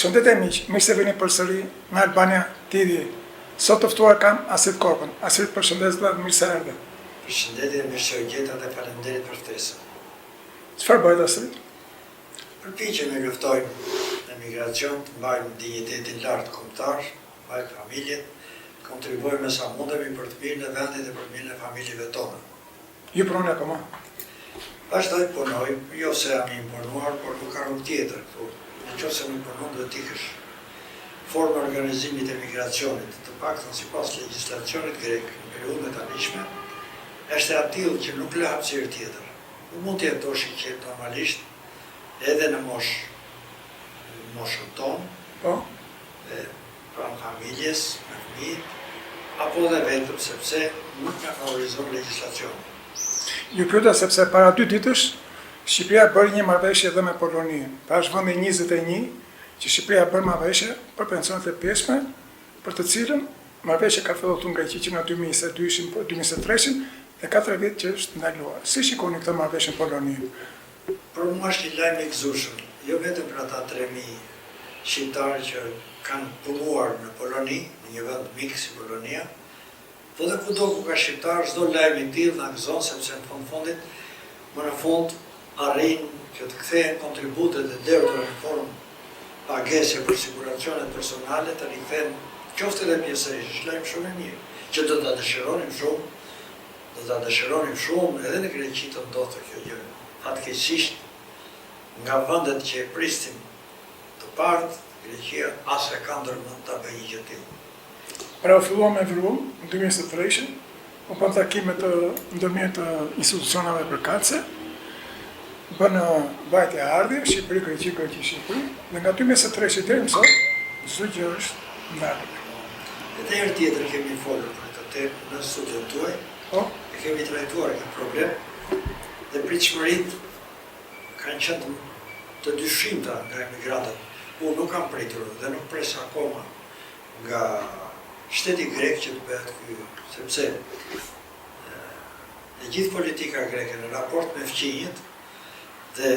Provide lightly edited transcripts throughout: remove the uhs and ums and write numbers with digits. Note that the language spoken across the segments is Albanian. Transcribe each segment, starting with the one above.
Përshëndetje miq, mirë se vini përsëri në Albania TV. Sot të ftuar kam Astrit Korkën. Astrit, përshëndes dhe mirë se erdhe. Përshëndetje, mirë se u gjeta dhe faleminderit për ftesën. Çfarë bëhet Astrit? Përpiqemi luftojmë në emigracion, të mbajmë dinjitetin lart kombëtar, mbajmë familjet, të kontribuojmë me sa mundemi për të mirën e vendit dhe për të mirën e familjeve tona. Ju punoni akoma? Vazhdoj të punoj, jo se jam i imponuar, por nuk ka rrugë tjetër këtu. Në qoftë se nuk punon, duhet të ikësh. Forma e organizimit të emigracionit, të paktën sipas legjislacionit grek në periudhën e tanishme, është e atillë që nuk lë hapësirë tjetër. Nuk mund të jetosh i qetë normalisht edhe në moshë, në moshën tonë, Po. dhe pranë familjes, me fëmijët, apo dhe vetëm sepse nuk na favorizon legjislacioni. Ju pyeta sepse para dy ditësh Shqipëria bëri një marrëveshje dhe me Poloninë. Pra është vendi 21 që Shqipëria bën marrëveshje për pensionet e pjesshme, për të cilën marrëveshja ka filluar këtu në Greqi që nga 2022-shin, 2023-shin dhe ka tre vjet që është ndaluar. Si shikoni këtë marrëveshje me Poloninë? Për mua është një lajm i gëzueshëm, jo vetëm për ata 3000 shqiptarë që kanë punuar në Poloni, në një vend mik si Polonia, po dhe kudo ku ka shqiptarë, çdo lajm i tillë na gëzon sepse në fund fundit, më në fund arrin që të kthehen kontributet e derdhura në formë pagese për siguracionet personale të rikthehen qoftë edhe pjesërisht, është lajm shumë i mirë, që do ta dëshironim shumë, do ta dëshironim shumë edhe në Greqi të ndodhte kjo gjë. Fatkeqësisht, nga vendet që e prisnim të parët, Greqia as e ka ndërmend ta bëjë një gjë të tillë. Pra u fillua me vrull në 2023-shin, u bën takime të ndërmjet institucioneve përkatëse, bën vajtje ardhje, Shqipëri, Greqi, Greqi, Shqipëri, dhe nga 2023-shi deri më sot, çdo gjë është ndalur. Edhe herë tjetër kemi folur për këtë temë në studion tuaj, Po, e kemi trajtuar këtë problem dhe pritshmëritë kanë qenë të, të dyshimta nga emigrantët. Unë nuk kam pritur dhe nuk pres akoma nga shteti grek që të bëhet ky, sepse e gjithë politika greke në raport me fqinjët dhe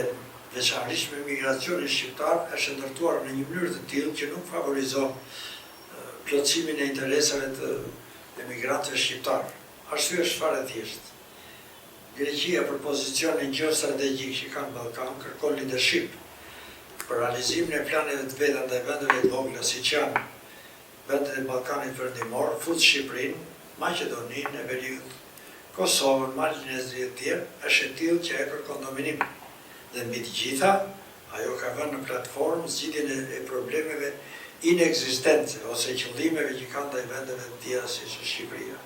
veçanërisht me migracionin shqiptar është e ndërtuar në një mënyrë të tillë që nuk favorizon plotësimin e interesave të emigrantëve shqiptarë. Arsyeja është fare e thjeshtë. Greqia për pozicionin gjeostrategjik që ka në Ballkan kërkon lidership për realizimin e planeve të veta ndaj vendeve të vogla siç janë vendet e Ballkanit Perëndimor, fut Shqipërinë, Maqedoninë e Veriut, Kosovën, Malin e Zi e tjerë, është e tillë që ajo kërkon dominim. Dhe mbi të gjitha, ajo ka vënë në platformë zgjidhjen e problemeve inekzistente ose qëllimeve që ka ndaj vendeve të tjera siç është Shqipëria.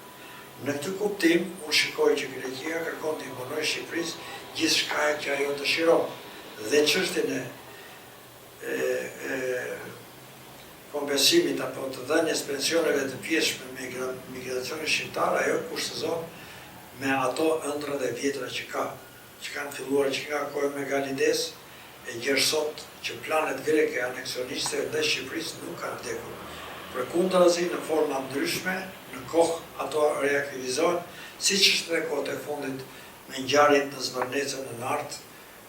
Në këtë kuptim, unë shikoj që Greqia kërkon t'i imponojë Shqipërisë gjithçka që ajo dëshiron dhe çështjen e e kompensimit apo të dhënies pensioneve të pjesshme me migracionin shqiptar ajo kushtëzon me ato ëndrrat e vjetra që ka, që kanë filluar që nga koha e Megalides e gjer sot që planet greke aneksioniste ndaj Shqipërisë nuk kanë vdekur. Përkundrazi në forma të ndryshme në kohë ato reaktivizohen siç është edhe kohët e fundit me ngjarjet në Zvërnecën në Nartë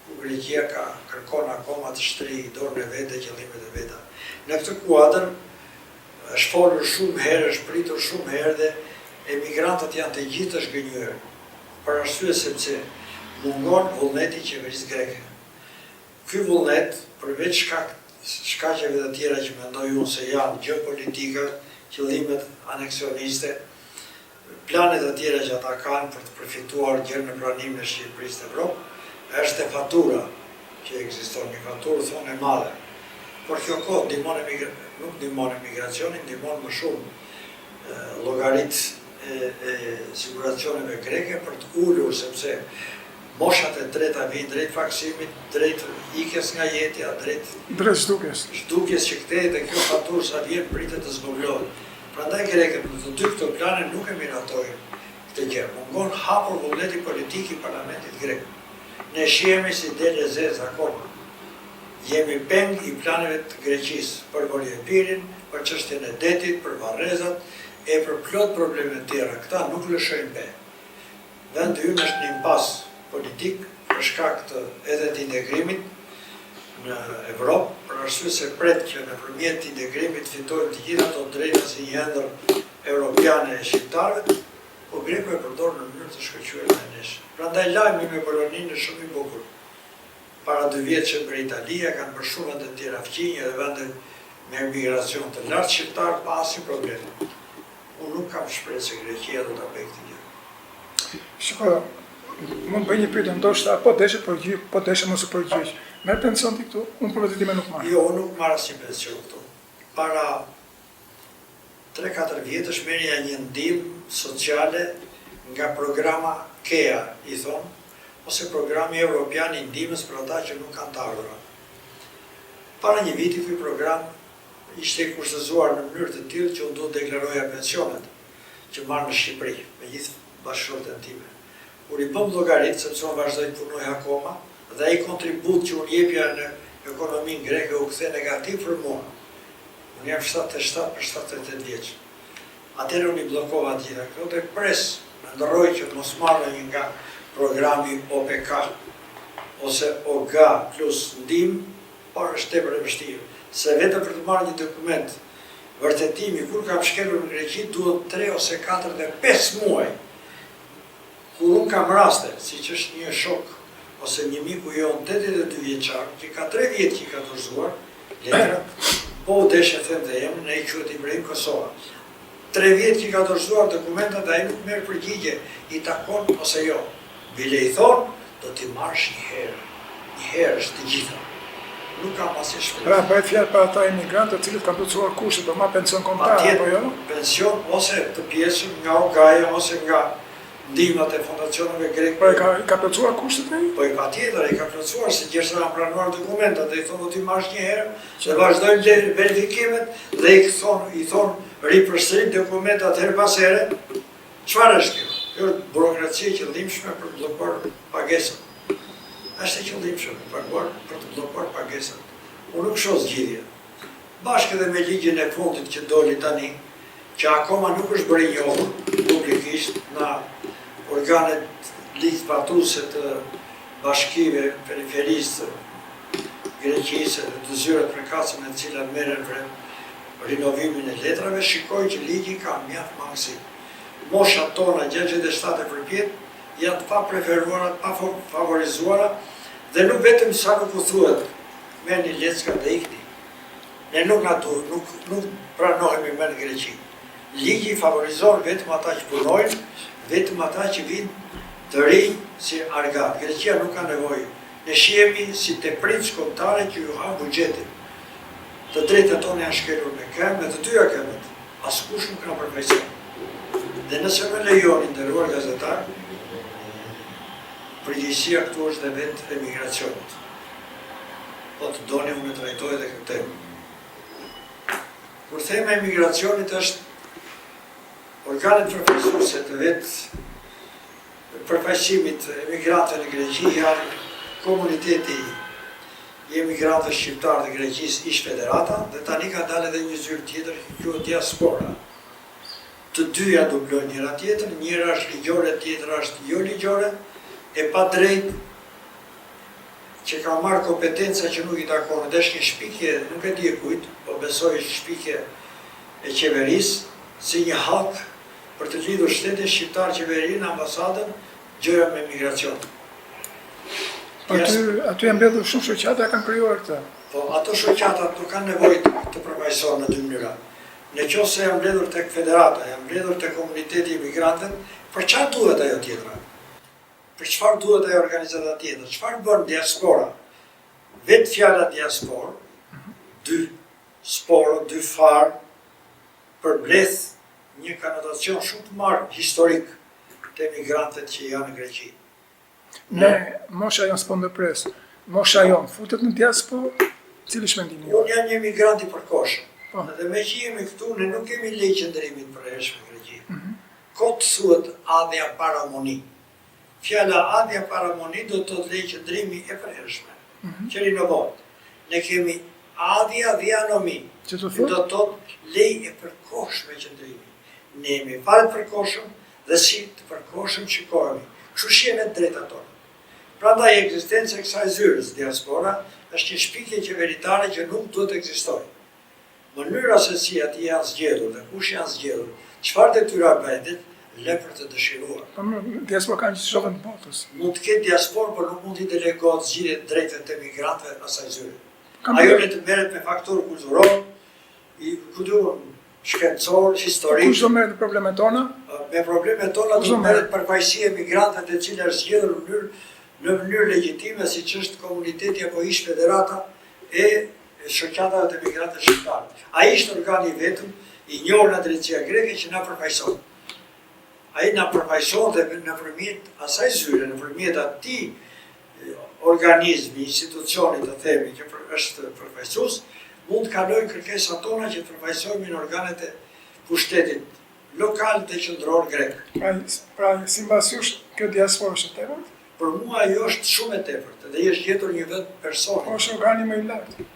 ku Greqia ka kërkon akoma të shtrijë dorën e vet dhe qëllimet e veta. Në këtë kuadër është folur shumë herë, është pritur shumë herë dhe emigrantët janë të gjithë të zhgënjyer. Për arsye sepse mungon vullneti i qeverisë greke. Ky vullnet, përveç shkak shkaqeve të tjera që mendoj unë se janë gjeopolitika, qëllimet aneksioniste, plane të tjera që ata kanë për të përfituar gjer në pranimin e Shqipërisë në Evropë, është e fatura që ekziston, një faturë thonë e madhe. Por kjo kohë ndihmon emigra nuk ndihmon emigracionin, ndihmon më shumë llogaritë e, e siguracioneve greke për të ulur sepse moshat e treta vijnë drejt pakësimit, drejt ikjes nga jeta, drejt drejt zhdukjes. Zhdukjes që kthehet e kjo faturë sa vjen pritet të zvogëlohet. Prandaj grekët në të dy këto plane nuk e miratojnë këtë gjë. Mungon hapur vullneti politik i parlamentit grek. Ne shihemi si dele e zezë akoma. Jemi peng i planeve të Greqisë për Vorio Epirin, për çështjen e detit, për varrezat e për plot probleme të tjera. Këta nuk lëshojnë pe. Vendi ynë është në impas politik për shkak të edhe të integrimit. në Evropë, për arsye se pret që nëpërmjet integrimit të fitojmë të gjitha ato të drejta si një ëndërr europiane e shqiptarëve, po greku e përdor në mënyrë të shkëlqyer ndaj nesh. Prandaj lajmi me Poloninë është shumë i bukur. Para dy vjetësh e bëri Italia, kanë bërë shumë vende të tjera fqinje dhe vende me emigracion të lartë shqiptar pa asnjë problem. Unë nuk kam shpresë se Greqia do ta bëjë këtë gjë. Shiko, mund të bëj një pyetje, ndoshta po deshe përgjigj, po deshe mos u përgjigj. Merr pension ti këtu? Unë për veten time nuk marr. Jo, unë nuk marr asnjë pension këtu. Para tre-katër vjetësh merrja një ndihmë sociale nga programa KEA, i thonë, ose Programi Evropian i Ndihmës për ata që nuk kanë të ardhura. Para një viti ky program ishte i kushtëzuar në mënyrë të tillë që unë duhet të deklaroja pensionet që marr në Shqipëri, me gjithë bashkëshorten time. Kur i bëmë llogaritë, sepse unë vazhdoj të punoj akoma, dhe ai kontribut që unë jepja në ekonominë greke u kthe negativ për mua. Unë jam 77 për 78 vjeç. Atëherë unë i bllokova të gjitha këto dhe pres, ëndërroj që të mos marr ndonjë nga programi OPK ose OGA plus ndihmë, por është tepër e vështirë, se vetëm për të marrë një dokument vërtetimi kur kam shkelur në Greqi duhet tre ose katër dhe pesë muaj. Kur unë kam raste, siç është një shok ose një miku jonë 82 vjeçar, që ka tre vjet që i ka dorëzuar letrat, po u deshe them dhe emrin, ai quhet Ibrahim Kosova. Tre vjet që i ka dorëzuar dokumentat dhe ai nuk merr përgjigje, i takon ose jo. Bile i thonë, do t'i marrësh një herë, një herë është të gjitha. Nuk kam asnjë shpresë. Pra bëhet fjalë për ata emigrantë të cilët kanë plotësuar kushtet, do marrë pension kombëtar apo jo? Pension ose të pjesshëm nga OGA-ja ose nga ndihmat e fondacioneve greke. Po e ka i ka plotësuar kushtet ai? Po e patjetër, i ka plotësuar se gjersa janë pranuar dokumentat dhe i thonë do t'i marrësh një herë dhe vazhdojnë verifikimet dhe i thonë i thonë ripërsërit dokumentat herë pas here. Çfarë është kjo? Kjo është burokraci e qëllimshme për të bllokuar pagesën. Është e qëllimshme për të paguar për të bllokuar pagesën. Unë nuk shoh zgjidhje. Bashkë edhe me ligjin e fundit që doli tani, që akoma nuk është bërë i njohur publikisht nga organet ligjzbatuese të bashkive, periferisë të Greqisë dhe të zyrat përkatëse me të cilat merren për rinovimin e letrave, shikoj që ligji ka mjaft mangësi. Moshat tona 67 e përpjetë janë të papreferuara, të pafavorizuara dhe nuk vetëm sa nuk u thuhet merrni leckat dhe ikni. Ne nuk na duhet, nuk nuk pranohemi më në Greqi. Ligji favorizon vetëm ata që punojnë, vetëm ata që vijnë të rinj si argat. Greqia nuk ka nevojë. Ne shihemi si tepricë kombëtare që ju ha buxhetin. Të drejtat tona janë shkelur me këmbë, me të dyja këmbët. Askush nuk na përfaqëson. Dhe nëse më lejoni, nderuar gazetar, përgjegjësia këtu është dhe vetë emigracionit. Po të doni unë e trajtoj edhe këtë temë. Kur them emigracionit është organet përfaqësuese të vetë përfaqësimit të emigrantëve në Greqi janë komuniteti i emigrantëve shqiptarë të Greqisë, ish federata, dhe tani ka dalë edhe një zyrë tjetër që quhet diaspora. Të dyja dublojnë njëra tjetrën, njëra është ligjore, tjetra është jo ligjore, e padrejtë që ka marrë kompetenca që nuk i takonin, dhe është një shpikje, nuk e di e kujt, po besoj është shpikje e qeverisë, si një hallkë për të lidhur shtetin shqiptar, qeverinë, ambasadën, gjoja me migracion. Aty, aty janë mbledhur shumë shoqata e kanë krijuar këtë. Po, ato shoqatat nuk kanë nevojë të përfaqësohen në dy mënyra. Në qoftë se janë mbledhur tek federata, janë mbledhur tek komuniteti i emigrantëve, për çfarë duhet ajo tjetra? Për çfarë duhet ajo organizata tjetër? Çfarë bën diaspora? Vetë fjala diasporë, dy sporo, dy farë, përmbledh një konotacion shumë të marrë historik të emigrantët që janë në Greqi. Ne, mosha jonë s'po ndërpres, mosha jonë futet në diasporë, cili është mendimi juaj? Unë jam një emigrant i përkohshëm. Po. Dhe me që jemi këtu, ne nuk kemi leje qëndrimi të përhershme në Greqi. Mm -hmm. Kot thuhet άδεια παραμονή. Fjala άδεια παραμονή do të thotë leje qëndrimi e përhershme, mm -hmm. që rinovohet. Ne kemi άδεια διανομή, që do të thotë leje e përkohshme qëndrimi. Ne jemi fare të përkohshëm dhe si të përkohshëm shikohemi. Kështu shihen të drejtat tona. Prandaj ekzistenca e kësaj zyrës, diaspora, është një shpikje qeveritare që nuk duhet të ekzistojë. Mënyra se si aty janë zgjedhur dhe kush janë zgjedhur, çfarë detyra bëhet, lë për të dëshiruar. Po diaspora ka në çdo vend të botës. Mund të ketë diasporë, por nuk mund t'i delegohet zgjidhje të drejtave të emigrantëve asaj zyre. Ajo le të merret me faktorë kulturorë, i ku di unë, shkencor, historik. Kush do merret me problemet tona? Me problemet tona do merret përfaqësia e emigrantëve e cila është zgjedhur në mënyrë në mënyrë legjitime siç është komuniteti apo ish federata e shoqatave të emigrantëve shqiptarë. Ai është organi i vetëm i njohur nga drejtësia greke që na përfaqëson. Ai na përfaqëson dhe nëpërmjet asaj zyre, nëpërmjet atij organizmi, institucioni të themi që është përfaqësues, mund të kalojnë kërkesat tona që të përfaqësohemi në organet e pushtetit lokal dhe qendror grek. Pra, pra simbas jush, kjo diasporë është e tepërt? Për mua ajo është shumë e tepërt dhe i është gjetur një vend personi. Po është organi më i lartë.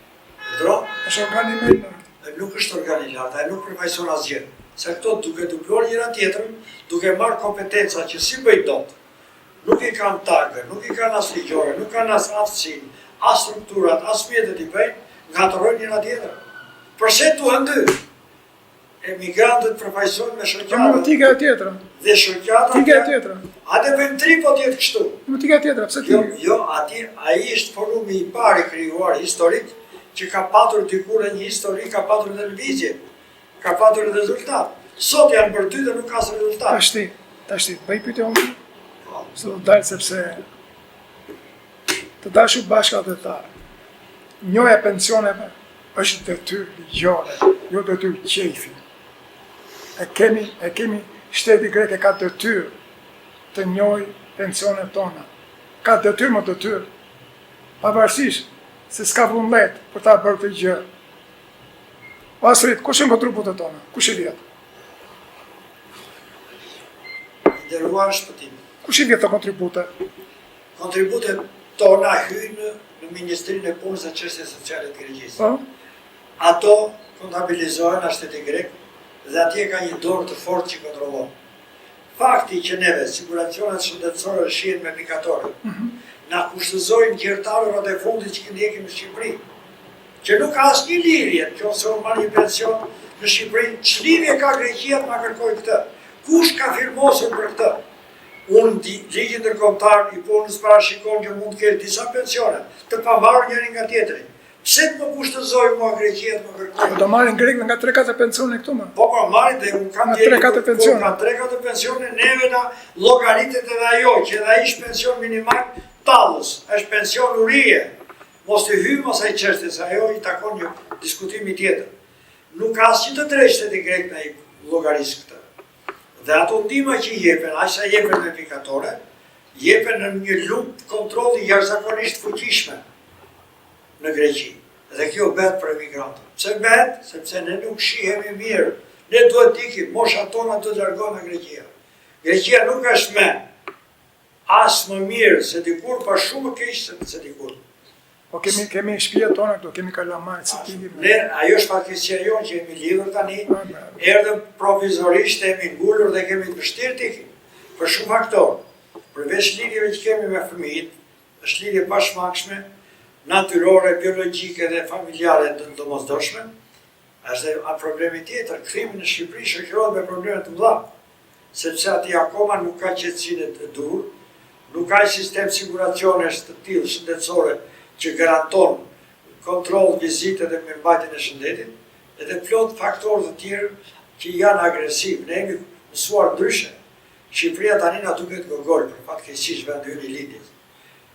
Dro? Është organi më i lartë. Nuk është organi i lartë, ai nuk përfaqëson asgjë. Se këto duke dubluar njëra tjetrën, duke marrë kompetenca që s'i bëjnë dot, nuk i kanë tagër, nuk i kanë as ligjore, nuk kanë as aftësinë, as strukturat, as mjetet i bëjnë, ngatërrojnë njëra tjetrën. Përse duhen dy? Emigrantët përfaqësohen me shoqata. Po më tika e tjetra. Dhe shoqata. Tika e tjetra. Hajde bëjmë tri po të jetë kështu. Më tika e tjetra, pse ti? Jo, jo, aty ai është forumi i parë i krijuar historik që ka patur dikur një histori, ka patur edhe lëvizje, ka patur edhe rezultat. Sot janë bërë dy dhe nuk ka as rezultat. Tashti, tashti, bëj pyetje unë. Po. Se do dalë sepse të dashur bashkatdhetarë. Njohja e pensioneve është detyrë ligjore, jo detyrë qejfi. E kemi, e kemi, shteti grek e ka detyrë të njohë pensionet tona. Ka detyrë më detyrë. Pavarësisht se s'ka vullnet për ta bërë këtë gjë. O Astrit, kush janë kontributet tona? Kush i vjedh? I nderuar Shpëtim. Kush i vjedh këto kontribute? Kontributet tona hyjnë në Ministrinë e Punës dhe Çështjeve Sociale të Greqisë. Po. Ato kontabilizohen nga shteti grek dhe atje ka një dorë të fortë që kontrollon. Fakti që neve siguracionet shëndetësore shihen me pikatore, mm -hmm. na kushtëzojnë gjer të ardhurat e fundit që ndjekim në Shqipëri, që nuk ka asnjë lidhje, në qoftë se unë marr një pension në Shqipëri, ç'lidhje ka Greqia të ma kërkojë këtë? Kush ka firmosur për këtë? Unë di, ligji ndërkombëtar i punës parashikon që mund të kesh disa pensione, të pavarur njëri nga tjetri. Pse të më kushtëzojë mua Greqia të më kërkojë? Po do marrin grekët nga 3-4 pensione këtu më. Po po marrin dhe unë kam nga 3-4 pensione. Nga 3-4 pensione neve na llogaritet edhe ajo që edhe ai është pension minimal tallës, është pension urie. Mos të hyjmë asaj çështje se ajo i takon një diskutimi tjetër. Nuk ka asnjë të drejtë shteti grek na i llogarisë këtë. Dhe ato ndihma që jepen, aq sa jepen me pikatore, jepen në një lupë kontrolli jashtëzakonisht të fuqishme në Greqi. Dhe kjo bëhet për emigrantët. Pse bëhet? Sepse ne nuk shihemi mirë. Ne duhet të ikim, moshat tona duhet të largohen nga Greqia. Greqia nuk është më as më mirë se dikur, por shumë më keq se, se dikur. Po kemi kemi shtëpiat tona këtu, kemi kalamajt, si ti. Ne ajo është fatkeqësia jonë që jemi lidhur tani, erdhëm provizorisht, jemi ngulur dhe kemi të vështirë të ikim. Për shumë faktorë. Përveç lidhjeve që kemi me fëmijët, është lidhje e pashmangshme, natyrore, biologjike dhe familjare të domosdoshme. Është dhe problemi tjetër, kthimi në Shqipëri shoqërohet me probleme të mëdha. sepse atje akoma nuk ka qetësinë e duhur, nuk ka një sistem siguracionesh të tillë shëndetësore që garanton kontroll, vizitë dhe mirëmbajtjen e shëndetit, edhe plot faktorë të tjerë që janë agresivë. Ne jemi mësuar ndryshe. Shqipëria tani na duket gogol, për fatkeqësisht vendi ynë i lindjes.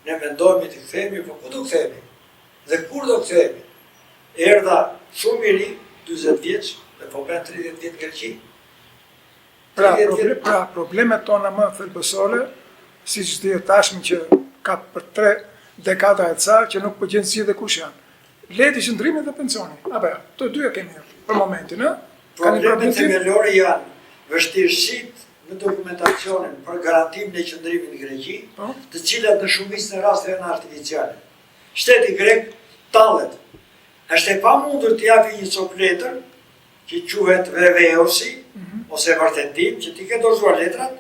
Ne mendohemi të kthehemi, po ku do kthehemi? Dhe kur do kthehemi? Erdha shumë i ri, 40 vjeç, dhe po bëhen 30 vjet në Greqi. Pra, proble pra, problemet tona më thelbësore, siç dihet tashmë që ka për tre dekada e ca, që nuk po gjen zgjidhje kush janë. Lejet e qëndrimit dhe pensioni. Apo jo, të dyja kemi për momentin, ë? Problemet themelore janë vështirësitë në dokumentacionin për garantimin e qëndrimit në Greqi, po? të cilat në shumicën e rasteve janë artificiale. Shteti grek tallet. Është e pamundur të japi një copë letër që quhet veveosi, ose vërtetim, që ti ke dorëzuar letrat,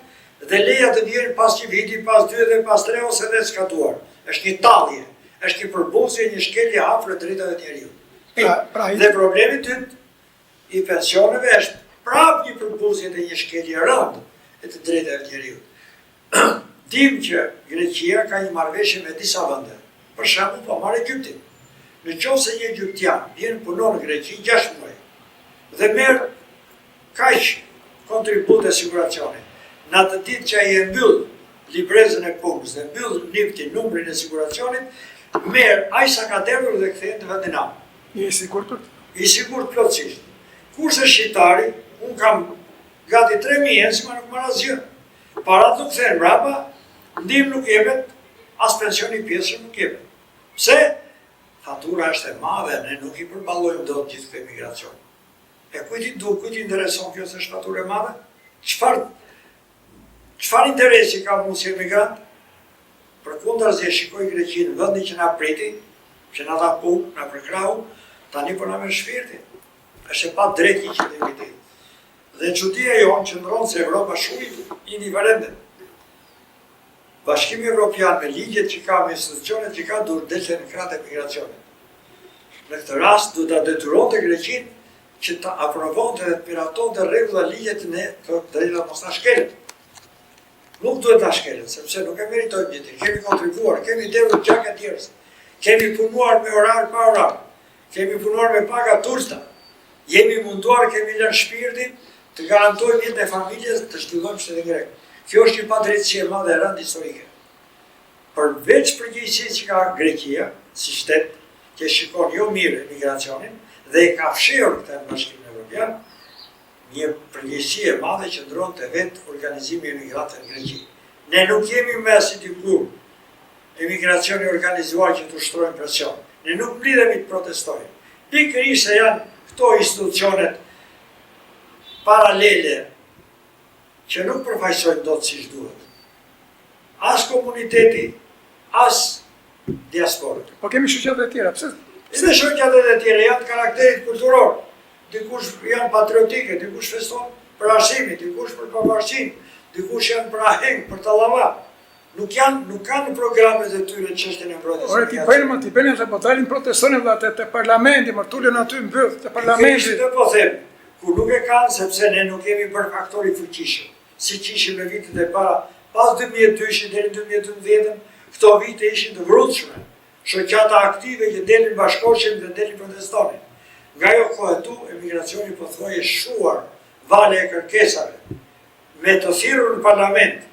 Dhe leja të vjen pas një viti, pas dy dhe pas tre ose dhe skaduar. Është një tallje, është një përbuzje, një shkelje hapur e drejtave të njeriut. Pra, pra, dhe problemi i dytë i pensioneve është prapë një përbuzje dhe një shkelje e rëndë e të drejtave të njeriut. Dim që Greqia ka një marrëveshje me disa vende. Për shembull, po marr Egjiptin. Në qoftë se një egjiptian vjen punon në Greqi 6 muaj dhe merr kaq kontribute siguracioni, në atë ditë që ai e mbyll librezën e punës dhe mbyll niptin, numrin e siguracionit, merr aq sa ka derdhur dhe kthehet në vendin amë. Je i sigurt për këtë? I sigurt plotësisht. Kurse shqiptari, unë kam gati 3000 ensima nuk marr asgjë. Parat nuk kthehen mbrapa, ndihmë nuk jepet, as pensioni i pjesshëm nuk jepet. Pse? Fatura është e madhe, ne nuk i përballojmë dot gjithë këtë emigracion. E kujt i duhet, kujt i intereson kjo se është faturë e madhe? Çfarë çfarë interesi ka mu si emigrant? Përkundrazi e shikoj Greqinë, vendin që na priti, që na dha punë, na përkrahu, tani po na merr shpirtin. Është e padrejtë një qëndrim i tillë. Dhe çudia jonë qëndron se Evropa shumë indiferente. Bashkimi Evropian me ligjet që ka, me institucionet që ka, duhet delte në krah të emigracionit. Në këtë rast duhet ta detyronte Greqinë që të aprovonte dhe të miratonte rregulla ligjet ne të drejta mos na shkelen. Nuk duhet na shkelen, sepse nuk e meritojmë një tillë. Kemi kontribuar, kemi derdhur gjak e djersë. Kemi punuar me orar pa orar. Kemi punuar me paga të ulëta. Jemi munduar, kemi lënë shpirtin të garantojmë jetën e familjes, të zhvillojmë shtetin grek. Kjo është një padrejtësi e madhe e rëndë historike. Përveç përgjegjësisë që ka Greqia, si shtet, që e shikon jo mirë emigracionin dhe e ka fshehur këtë në Bashkimin Evropian, një përgjegjësi e madhe qëndron te vetë organizimi i emigrantëve në Greqi. Ne nuk jemi më si dikur emigracion i organizuar që të ushtrojmë presion. Ne nuk mblidhemi të protestojmë. Pikërisht se janë këto institucionet paralele që nuk përfaqësojnë dot siç duhet. As komuniteti, as diaspora. Po kemi shoqatat e tjera, pse? Edhe shoqatat e tjera janë të karakterit kulturor. Dikush janë patriotike, dikush feston për arsimin, dikush për pavarësinë, dikush janë për aheng, për tallava. Nuk janë, nuk kanë në programet e tyre çështjen e mbrojtjes. Ore t'i bëjnë më, t'i bëjnë se po dalin protestojnë vëlla te, te parlamenti, më tulen aty mbyll te parlamenti. Këtë po them, kur nuk e kanë sepse ne nuk jemi bërë faktor i fuqishëm, siç ishim në vitet e para, pas 2002-shit deri në 2012-ën, këto vite ishin të vrullshme. Shoqata aktive që delin bashkoheshin dhe delin protestonin. Nga ajo kohë këtu, emigracioni pothuaj është shuar vala e kërkesave. Me të thirrur në parlament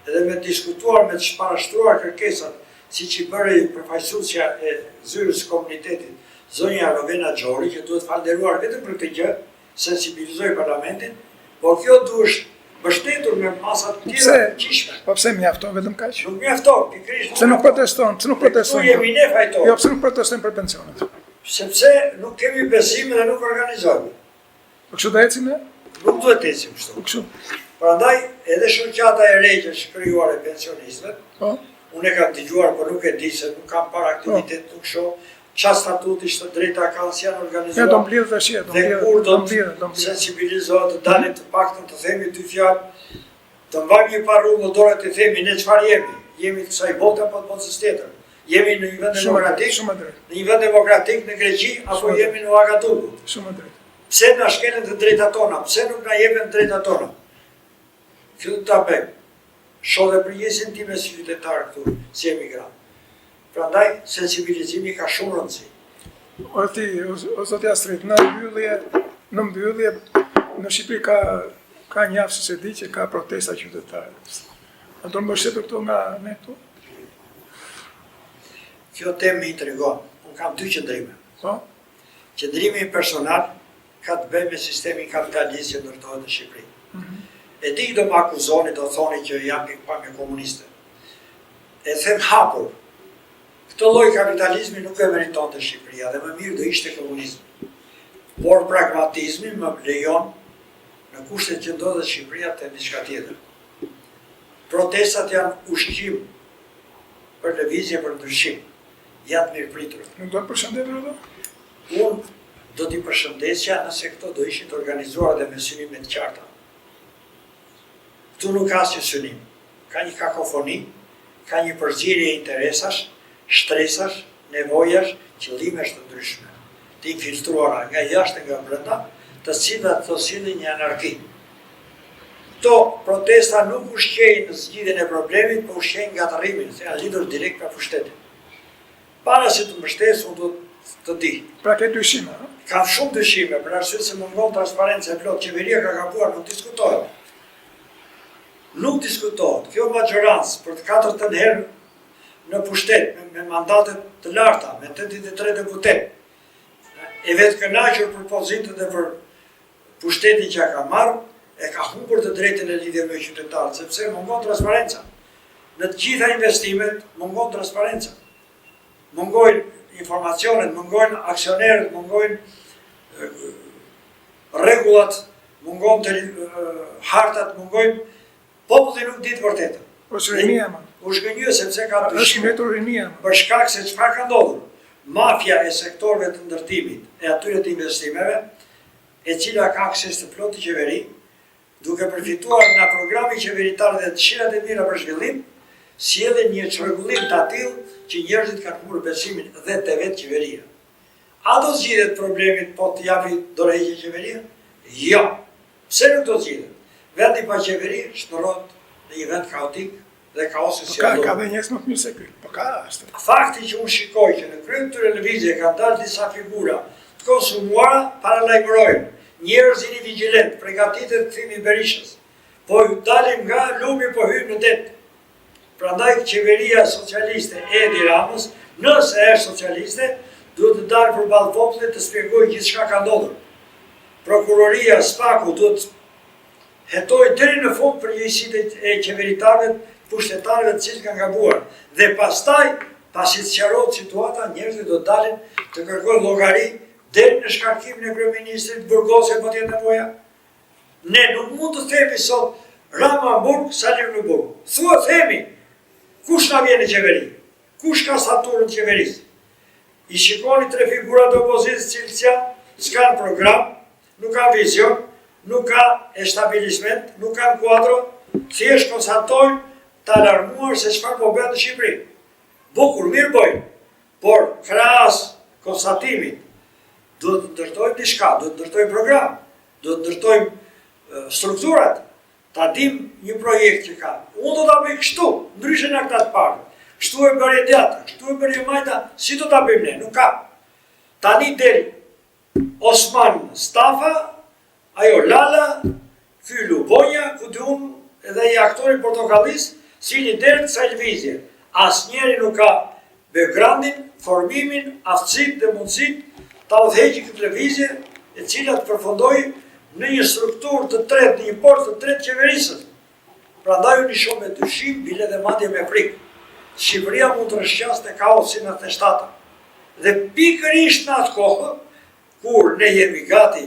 dhe me diskutuar me të parashtruar kërkesat, siç i bëri përfaqësuesja e zyrës së komunitetit, zonja Rovena Xhori, që duhet falënderuar vetëm për këtë gjë, sensibilizoi parlamentin, por kjo duhet mbështetur me masa të tjera të fuqishme. Po pse mjafton vetëm kaq? Nuk mjafton, pikërisht. Pse nuk proteston? Pse nuk proteston? Këtu jemi ne fajtorë. Jo, pse nuk protestojnë për pensionet? Sepse nuk kemi besim dhe nuk organizohemi. Po kështu do ecim ne? Nuk duhet të ecim kështu. Po kështu. Prandaj edhe shoqata e re që është krijuar e pensionistëve, po. Unë e kam dëgjuar, por nuk e di se nuk kam parë aktivitet, po. nuk shoh ça statuti ç'të drejta kanë, si janë organizuar. Ja, do mblidhet tash, do mblidhet. Dhe kur do të sensibilizohet të dalim të paktën të themi dy fjalë, të mbajmë një parullë në dorë të themi ne çfarë jemi, jemi të kësaj bote apo të botës tjetër. Jemi në një vend demokratik, në një vend demokratik në Greqi apo jemi në Ouagadougou. Shumë e drejtë. Pse na shkelen të drejtat tona? Pse nuk na jepen të drejtat tona? Kjo do ta bëjmë. Shoh dhe përgjegjësinë time si qytetar këtu, si emigrant. Prandaj sensibilizimi ka shumë rëndësi. O ti, o zoti Astrit, në mbyllje, në mbyllje, në Shqipëri ka ka një javë se di që ka protesta qytetare. A do mbështetur këto nga ne këtu? Kjo temë më intrigon. Unë kam dy qëndrime. Po? Qëndrimi personal ka të bëjë me sistemin kapitalist që ndërtohet në Shqipëri. Mm -hmm. E di do më akuzoni, do thoni që jam pikëpamje komuniste. E them hapur, këtë lloj kapitalizmi nuk e meritonte Shqipëria dhe më mirë do ishte komunizmi. Por pragmatizmi më lejon në kushtet që ndodhet Shqipëria të them diçka tjetër. Protestat janë ushqim për lëvizje për ndryshim. Janë të mirëpritura. Nuk do të përshëndetur ato? Unë do t'i përshëndesja nëse këto do ishin të organizuara dhe me synime të qarta. Këtu nuk ka asnjë synim. Ka një kakofoni, ka një përzierje interesash, shtresash, nevojash, qëllimesh të ndryshme, të infiltruara nga jashtë e nga brenda, të cilat do sjellin një anarki. Këto protesta nuk ushqejnë zgjidhjen e problemit, po ushqejnë ngatërrimin, se janë lidhur direkt me pushtetin. Para se të mbështes, unë duhet të di. Pra ke dyshime, ëh? Kam shumë dyshime, për arsye se mungon transparenca e plotë. Qeveria ka gabuar, nuk diskutohet. Nuk diskutohet. Kjo maxhorancë për të katërtën herë në pushtet, me, me mandate të larta, me 83 deputetë, e vetëkënaqur për pozitën dhe për pushtetin që ka marrë, e ka humbur të drejtën e lidhjeve me qytetarët, sepse mungon transparenca. Në të gjitha investimet mungon transparenca. Mungojnë informacionet, mungojnë aksionerët, mungojnë rregullat, mungon të hartat, mungojnë populli nuk di të vërtetën. Po është rinia më. U zhgënjye sepse ka dyshime. Është mbetur rinia. Për shkak se çfarë ka ndodhur? Mafia e sektorëve të ndërtimit e atyre të investimeve, e cila ka akses të plotë në qeveri, duke përfituar nga programi qeveritar dhe dëshirat e mira për zhvillim, sjellin një çrregullim të atillë që njerëzit kanë humbur besimin dhe te vetë qeveria. A do zgjidhet problemi po të japi dorëheqje qeveria? Jo! Pse nuk do zgjidhet? Vendi pa qeveri shndërrohet në një vend kaotik dhe kaosi po ka, ka dhe njerëz më të mirë se ky. Po ka ashtu. Fakti që unë shikoj që në krye të këtyre lëvizje kanë dalë disa figura të konsumuara paralajmërojnë. Njerëz jini vigjilent, pregatitet kthimi i Berishës. Po dalim nga lumi, po hyjmë në det. Prandaj qeveria socialiste e Edi Ramës, nëse është socialiste, duhet të dalë përballë popullit të shpjegojë gjithçka ka ndodhur. Prokuroria, SPAK-u duhet të hetojë deri në fund përgjegjësitë e qeveritarëve, pushtetarëve të cilët kanë gabuar. Dhe pastaj, pasi të sqarohet situata, njerëzit do të dalin të kërkojnë llogari deri në shkarkimin e kryeministrit, burgosje po të jetë nevoja. Ne nuk mund të themi sot Rama në burg, Saliu në burg. Thua themi, kush na vjen në qeveri? Kush ka staturën e qeverisë? I shikoni tre figurat e opozitës cilët janë, s'kanë program, nuk kanë vizion, nuk ka establishment, nuk kanë kuadro, thjesht konstatojnë të alarmuar se çfarë po bëhet në Shqipëri. Bukur, mirë bëjnë, por krahas konstatimit, duhet të ndërtojmë diçka, duhet të ndërtojmë program, duhet të ndërtojmë strukturat, ta dim një projekt që ka. Unë do ta bëj kështu, ndryshe nga këta të parë. Kështu e bëri e djathta, kështu e bëri e majta, si do ta bëjmë ne, nuk ka. Tani del Osman Stafa, ajo Lala, ky Lubonja, ku di unë edhe ai aktori i Portokallisë, si lider të kësaj lëvizje. Asnjëri nuk ka backgroundin, formimin, aftësitë dhe mundësitë ta udhëheqë këtë lëvizje, e cila të përfundojë në një strukturë të tretë, në një port të tretë qeverisës. Prandaj unë i shoh me dyshim, bile dhe madje me frikë. Shqipëria mund të rrëshqasë në kaos si në 97-ën. Dhe pikërisht në atë kohë, kur ne jemi gati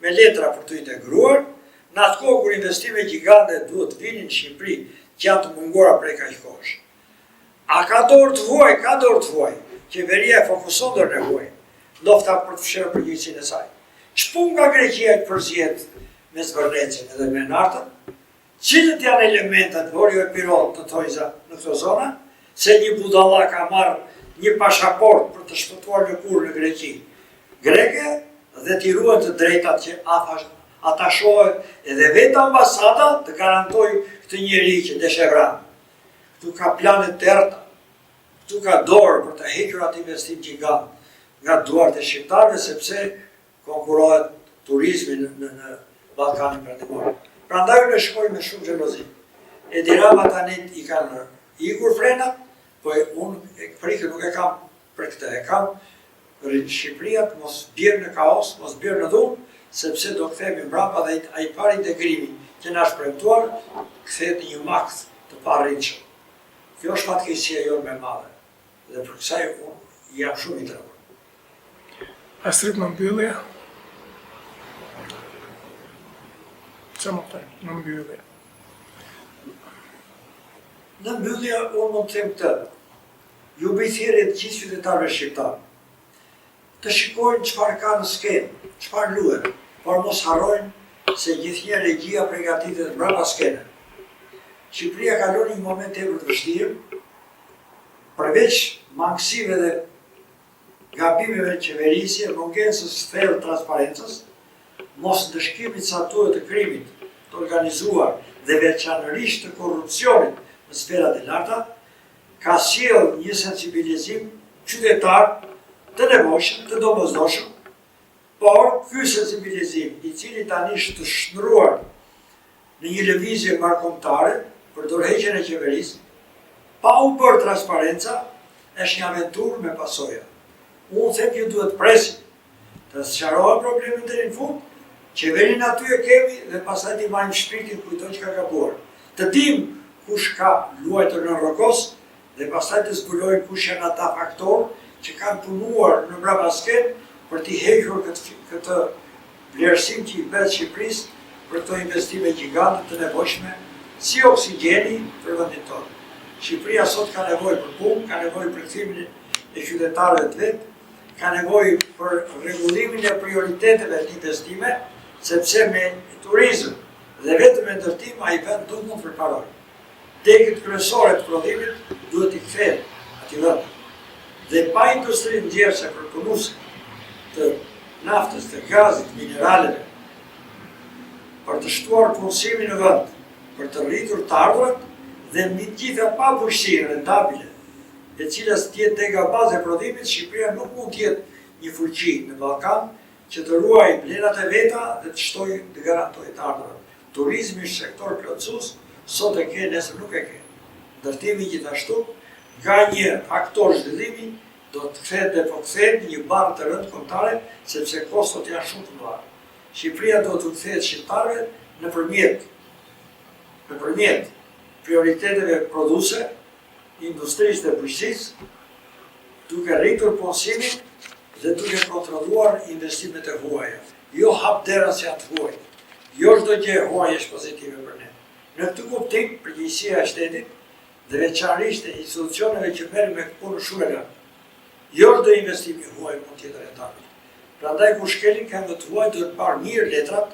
me letra për t'u integruar, në atë kohë kur investime gjigande duhet të vinin në Shqipëri, që janë të munguara prej kaq kohësh. A ka dorë të huaj? Ka dorë të huaj. Qeveria e fokuson dorën e huaj, ndofta për të fshehur përgjegjësinë e saj. Ç'punë ka Greqia që përzihet me Zvërnecin edhe me Nartën? Cilët janë elementet vorio-epirot të thonjëza në këto zona? Se një budalla ka marrë një pashaportë për të shpëtuar lëkurën në Greqi greke dhe t'i ruhen të drejtat që atashohet edhe vetë ambasada të garantojë këtë njeri që desh e vranë. Këtu ka plane të errëta. Këtu ka dorë për të hequr atë investim gjigant nga duart e shqiptarëve sepse konkurrohet turizmi në, në, në Ballkanin Perëndimor. Prandaj unë e shikoj me shumë xhelozi. Edi Rama tani i kanë ikur frenat, po unë frikën nuk e kam për këtë, e kam për Shqipëria të mos bjerë në kaos, mos bjerë në dhunë, sepse do kthehemi mbrapa dhe ai farë integrimi që na është premtuar, kthehet në një makth të paarritshëm. Kjo është fatkeqësia jonë më e madhe dhe për kësaj unë jam shumë i trembur. Astrit në mbyllje. Ça mund të them në mbyllje? Në mbyllje unë mund të them këtë. Ju bëj thirrje të gjithë qytetarëve shqiptarë të shikojnë çfarë ka në skenë, çfarë luhet, por mos harrojnë se gjithnjë regjia pregatitet mbrapa skene. Shqipëria kalon një moment tepër të vështirë, përveç mangësive dhe gabimeve në qeverisje, mungesës së thellë të transparencës, mosndëshkimit sa duhet të krimit të organizuar dhe veçanërisht të korrupsionit në sferat e larta, ka sjellë një sensibilizim qytetar të nevojshëm, të domosdoshëm, por ky sensibilizim, i cili tani është shndërruar në një lëvizje mbarëkombëtare për dorëheqjen e qeverisë, pa u bërë transparenca, është një aventurë me pasoja. Unë them që duhet të presim, të sqarohen problemet deri në fund, qeverinë aty e kemi dhe pastaj t'i marrim shpirtin kujtdo që ka gabuar. Të dimë kush ka luajtur në rrokos dhe pastaj të zbulojmë kush janë ata faktorë që kanë punuar në mbrapaskenë për t'i hequr këtë këtë vlerësim që i bëhet Shqipërisë për këto investime gjigante të nevojshme si oksigjeni për vendin tonë. Shqipëria sot ka nevojë për punë, ka nevojë për kthimin e qytetarëve të vet, ka nevojë për rregullimin e prioriteteve në investime, sepse me turizëm dhe vetëm me ndërtim ai vend nuk mund të përparojë. Degët kryesore të prodhimit duhet t'i kthehen atij vendi. Dhe pa industri nxjerrëse përpunuese të naftës, të gazit, mineraleve, për të shtuar punësimin në vend, për të rritur të ardhurat dhe mbi të gjitha pa bujqësinë rentabile, e cila të jetë dega bazë e prodhimit, Shqipëria nuk mund të jetë një fuqi në Ballkan që të ruajë vlerat e veta dhe të shtojë të garantojë të ardhurat. Turizmi është sektor plotësues, sot e ke, nesër nuk e ke. Ndërtimi gjithashtu, nga një faktor zhvillimi, do të kthehet dhe po kthehet në një barrë të rëndë kombëtare, sepse kostot janë shumë të mëdha. Shqipëria duhet t'u kthehet shqiptarëve nëpërmjet nëpërmjet prioriteteve prodhuese, industrisë dhe bujqësisë, duke rritur punësimin dhe duke kontrolluar investimet e huaja. Jo hap derën se janë të huaj. Jo çdo gjë e huaj është pozitive për ne. Në këtë kuptim, përgjegjësia e shtetit dhe veçanërisht e institucioneve që merren me këtë punë është shumë e lartë. Jo çdo investim i huaj mund të jetë rentabël. Prandaj kur shkelin këmbët të huajt duhet parë mirë letrat,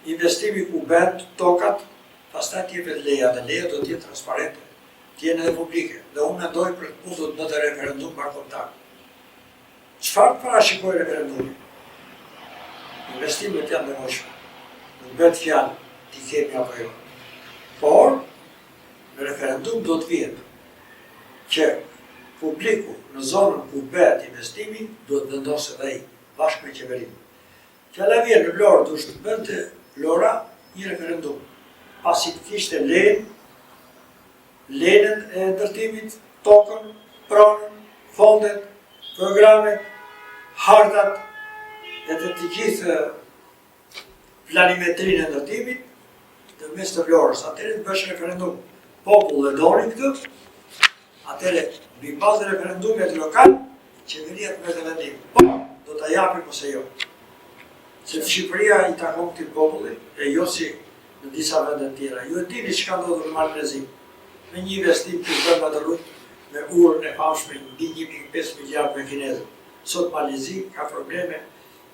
investimi ku bëhet, tokat, pastaj të jepet leja dhe leja duhet të jetë transparente, të jenë edhe publike. Dhe unë mendoj për këtë punë duhet të bëhet referendum mbarëkombëtar. Çfarë të parashikojë referendumi? Investimet janë të nevojshme. Nuk bëhet fjalë t'i kemi apo jo. Por, në referendum duhet të vihet që publiku në zonën ku bëhet investimi duhet të vendosë edhe ai, bashkë me qeverinë. Fjala vjen në Vlorë duhet të bënte Vlora një referendum, pasi të kishte lejen lejen e ndërtimit, tokën, pronën, fondet, programet, hartat e të të gjithë planimetrinë e ndërtimit në mes të Vlorës. Atëherë të bësh referendum. Popull e doni këtë, atëherë mbi bazë të referendumit lokal, qeveria të merrte vendim. Po, do ta japim ose jo. Se Shqipëria i takon këtij populli, e jo si në disa vende të tjera. Ju e dini ç'ka ndodhur në Malin e Zi, me një investim që u bë në atë rrugë me urën e famshme mbi 1.5 miliard me kinezët. Sot Mali i Zi ka probleme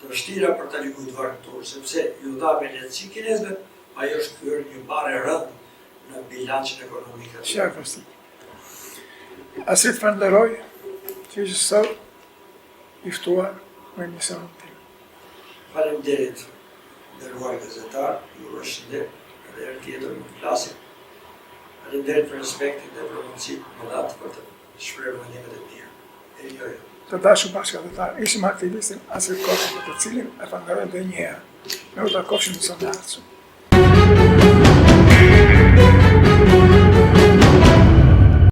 të vështira për ta likuiduar këtë urë, sepse iu dha me lehtësi kinezëve, ajo është kthyer një barrë e rëndë në bilancin ekonomik aty. Qartë është. Astrit falenderoj që ishe sot i ftuar në emisionin tim. Faleminderit, nderuar gazetar, ju uroj shëndet, edhe herë tjetër mund të flasim. Faleminderit për respektin dhe për mundësinë që më dhatë për të shprehur mendimet e mia. Mirënjohje. Të dashur bashkatdhetarë, ishim me aktivistin Astrit Koka, për të cilin e falenderoj edhe një herë. Ne u takofshim në emisionin e ardhshëm.